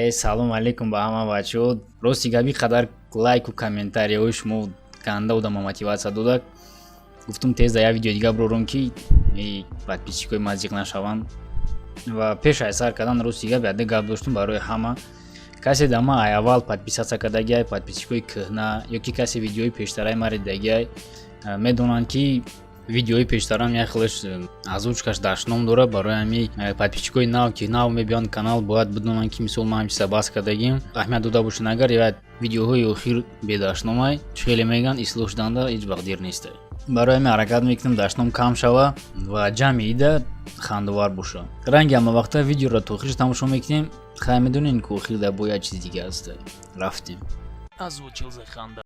Салом алейкум ба ҳама бачаҳо. Рости гап, ин қадар лайку комментарияҳои шумо ганда одама мотиватсия дода. Гуфтум, тез да як видео дига бирорам, ки подписчикои ма зиқ нашаванд. Ва пеш аз сар кардан, рости гап, яде гап доштум барои ҳама. Касе да ма ай аввал подписаться кардагиай, подписчикои кӯҳна ё ки касе видеои пештараи маро дидагиай, медонанд, ки видеои пештарам як хелаш озвучкаш дашном дорад. Барои ҳами подписчикои нав, ки нав мебиёнд канал, бояд бидонанд, ки мисол ман ҳамчиза бас кардагим. Аҳамият дода бошед, агар як видеоҳои охир бедашномай. Чӣ хеле мегӯянд, ислоҳ шуданда ҳеҷ вақт дер нест. Барои ҳамин ҳаракат мекунем, дашном кам шава ва ҷамъи ида хандовар боша. Ранги ҳамавақта видеоро то охирш тамошо мекунем. Хай, медонем, ки охир да бо як чиз дига аст. Рафтем. Озвучил Зеханда.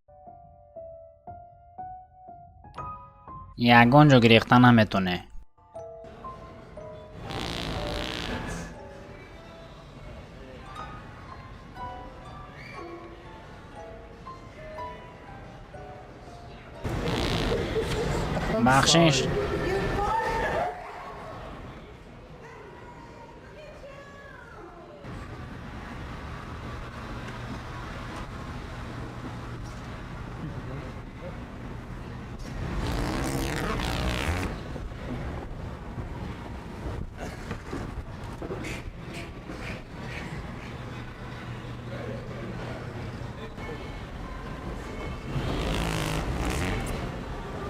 Ягон ҷо гирехта наметоне. Бахшиш.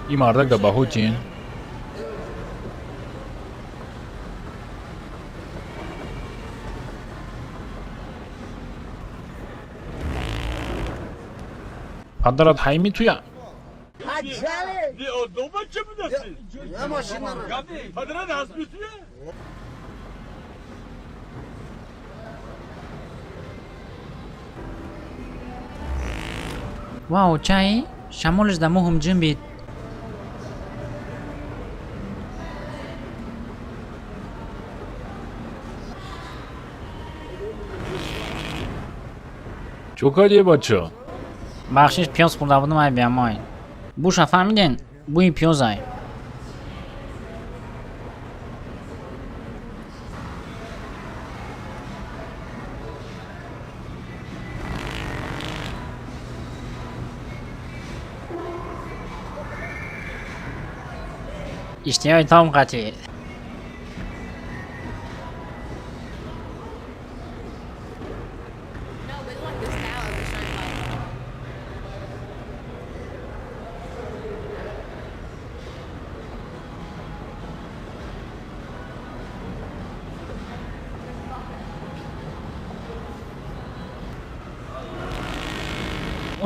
Ин мардак да баҳо тиен. Падарат ҳайми туя. Вау, чай шамолиш да муҳум ҷунбид. Чо кардие, бача? Бахшиш, пиёз хӯрда будум, ай биямой. Буша фаҳмиден, бӯи пиёзай. Иштиҳои том қатӣ. No, but like the salad was shrimp like.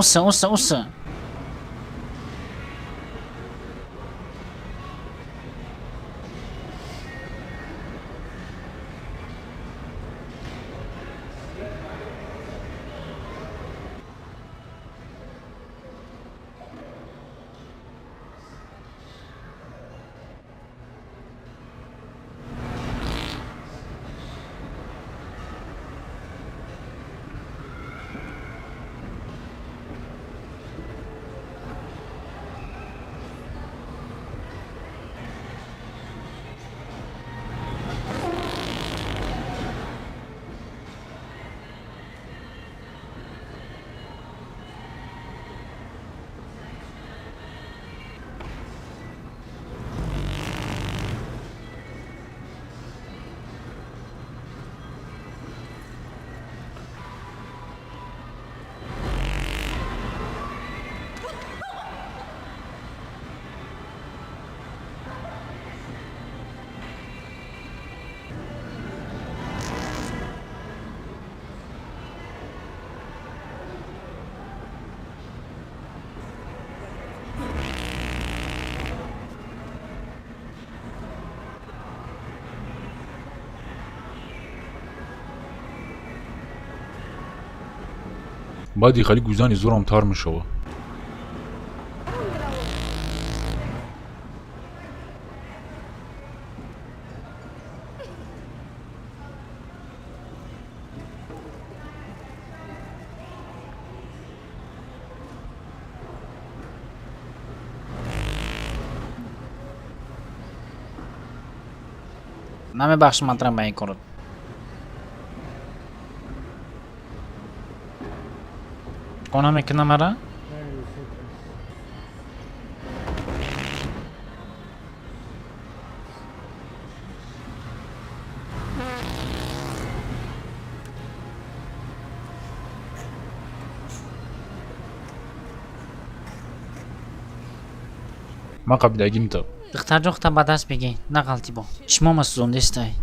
Уса, уса, уса. Баъди хали гузани зӯрам тар мешавад. Намебахшам, матрам, ба ин корот. Қона мекунам мара? Ман қабидагимта. Духтарҷон, худта ба даст бигӣ, нағалтӣ бо. Чишмома сӯзондестай.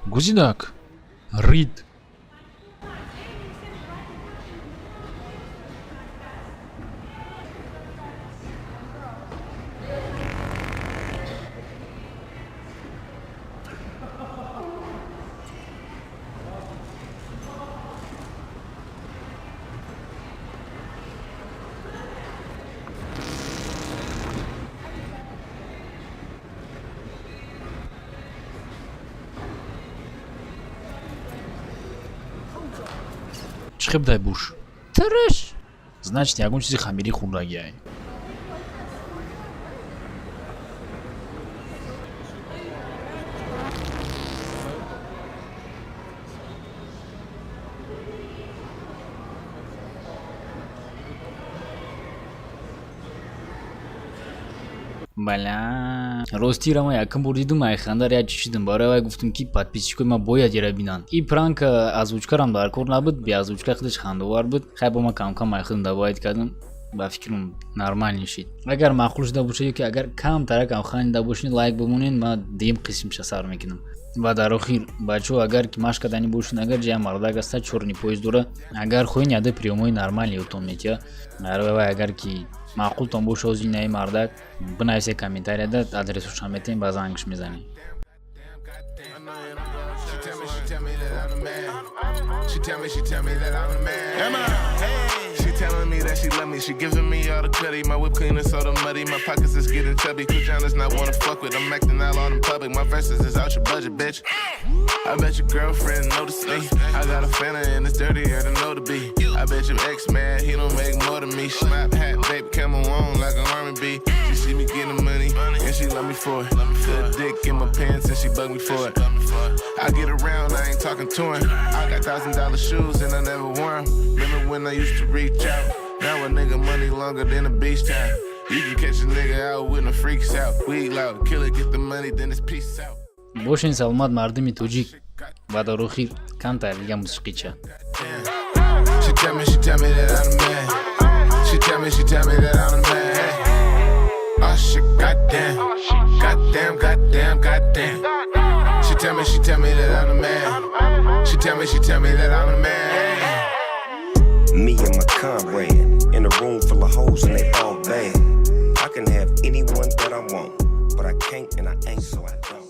Гузидак. Рид. Чӣ хел будай буш? Тириш. Значит, ягон чизи хамирӣ хӯрдагиай. Бала, ростира ма якум бор дидум, ай хандар як чӣ шидам. Барои вай гуфтум, ки подписчикои ма бояд ира бинанд. И пранк озвучкарам дар кор набуд, бе озвучка худаш хандовар буд. Хай, бо ма камкам ай худам добавить кардам, ба фикрам, нормально шид. Агар маъқул шуда бошад ё ки агар камтаракам хандида бошед, лайк бимонед, ма дуюм қисмша сар мекунам. Ва дар охир, бачаҳо, агар ки машқ кардани бошед, агар ҷая мардак аста, чёрный пояс дора, агар хоҳед, яда приёмҳои нормальный ёдтон метиҳад. Вай агар ки маъқултон боша, ози инаи мардак бинависе комментарияда, адресошам метаҳем, ба зангш мезанем. She tell me, she tell me that I'm the man. She tell me that I'm the man. Am I? Hey. She telling me that she love me. She giving me all the cutty. My whip clean and so the muddy. My pockets is getting chubby. Kujanas not wanna fuck with. I'm acting out all in public. My verses is out your budget, bitch. I bet your girlfriend noticed me. I got a Fanta and it's dirtier than know to be. I bet your ex man, he don't make more than me. Snap hat, babe, camel on like an army bee. She see me getting money and she love me for it. Good dick in my pants and she bug me for it. I get around, I ain't talking to him. I got $1,000 shoes and I never wore 'em. Remember when I used to reach out? Now a nigga money longer than a beach towel. You can catch a nigga out when the freaks out. We loud, kill it, get the money, then it's peace out. Бошен саломат, мардуми тоҷик. Ва дар охир камтар дига мусиқича. She tell me, she tell me that I'm the man. She tell me that I'm the man. Oh shit, goddamn. Goddamn, goddamn, goddamn. She tell me that I'm the man. She tell me that I'm the man. Me and my comrade in a room full of hoes and they all bad. I can have anyone that I want, but I can't and I ain't, so I don't.